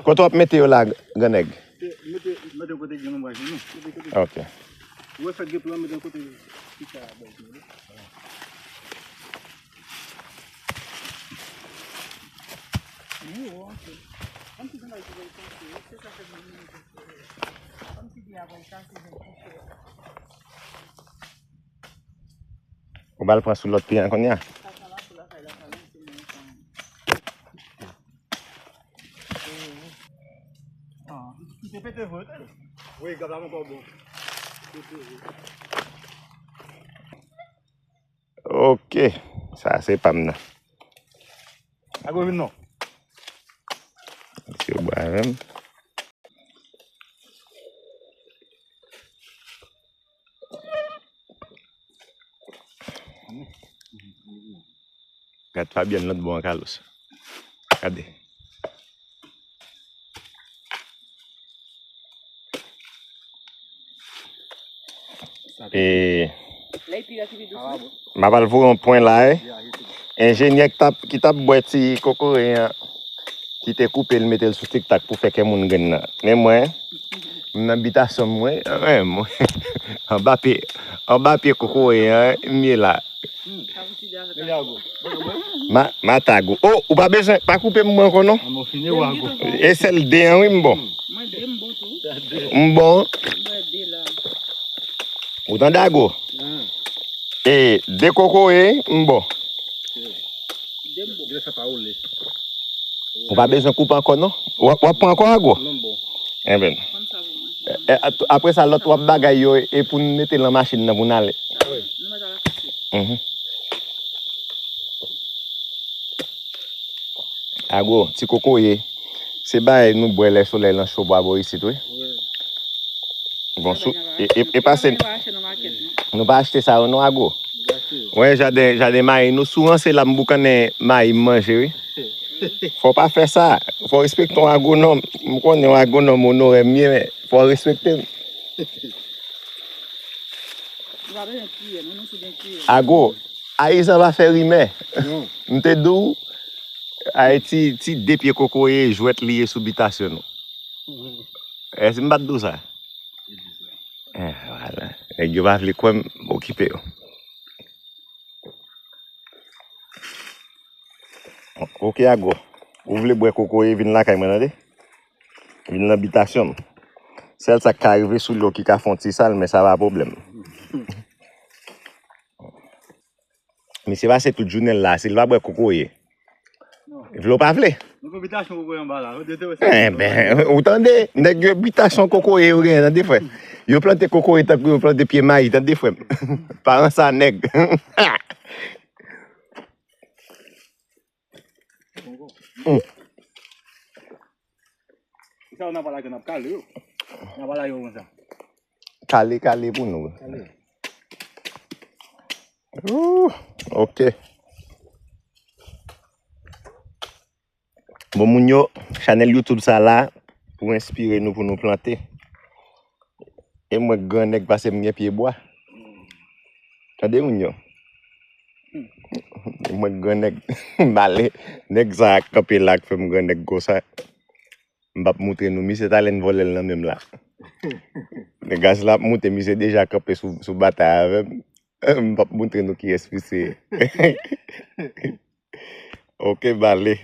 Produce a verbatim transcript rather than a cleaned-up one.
Kote w ap mete yo la, gran nèg? Ok. Ou ba l pran sou lòt pye an kounye a. Ok, sa se pa m nan. Ago vin non. Mesye bwa menm. Gad Fabian lòt bò an Carlos. Gade. E m ap al voye yon pwen la, eh. Enjenyè ki t ap, ki t ap bwè ti kokoye an, ki te koupe l, mete l sou TikTok pou fè kè moun grenn nan. Men mwen, m nan bitasyon mwen, mwen, anba pye, anba pye kokoye an, m ye la. Ma, Matago. Oh, ou pa bezwen, pa koupe m mwen ankò non. E sèl de an wi m bon. M bon. Ou tande Ago? E de kokoye, m bon. Ou pa bezwen koupe ankò non. W ap, w ap pran ankò Ago? Enben. E, e, ap-, apre sa, lòt w ap bagay yo, e pou n mete l nan machin nan pou n ale. Mhm. Ago, ti kokoye, se bagay nou bwè lè solèy lan cho bò abò isit, wi. Bon, sou, e, e, e pase, nou pa achte sa yo non, Ago. Wè, jaden, jaden mayi nou, sou ranse la, m boukannen mayi m manje, wi. Fò w pa fè sa. Fò w respekte yon agwonòm. M konnen yon agwonòm onore m ye, men fò w respekte m. Ago, Ayizan pa fè rimè. M te di w, Ayiti, ti de pye kokoye, jwèt li ye sou bitasyon nou. Èske m pa t di w sa? Eh, vwala. Nèg yo pa vle kwè m, okipe yo. Ok, Ago. Ou vle bwè kokoye, vin lakay mwen, tande? Vin nan bitasyon m. Sèl sa k ka rive sou li w ki ka fè yon ti sal, men sa pa pwoblèm. Misye pase tout jounen l la, si l pa bwè kokoye. Vle w pa vle. Enben, ou tande, nèg yo bitasyon kokoye yo genyen, tande frè. Yo plante kokoye tankou yo plante pye mayi, tande frè m. Paran sa nèg. Hmm. Sa yo n ap pale ak yo, n ap kale yo. N ap pale ak yo konsa. Kale, kale pou nou. Kale. Ooh, ok. Bon, moun yo, chanèl YouTube sa la pou enspire nou, pou nou plante. E mwen k gran nèg pase m gen pye bwa. Tande moun yo. E mwen k gran nèg. M ale, nèg sa a k kanpe la k fè m gran nèg konsa. M p ap moutre nou. Misye talè n vòlè l nan men m la. Nèg la ap moute, misye deja kanpe sou, sou batay avè m. M p ap moutre nou kiyès misye ye. Ok, m ale.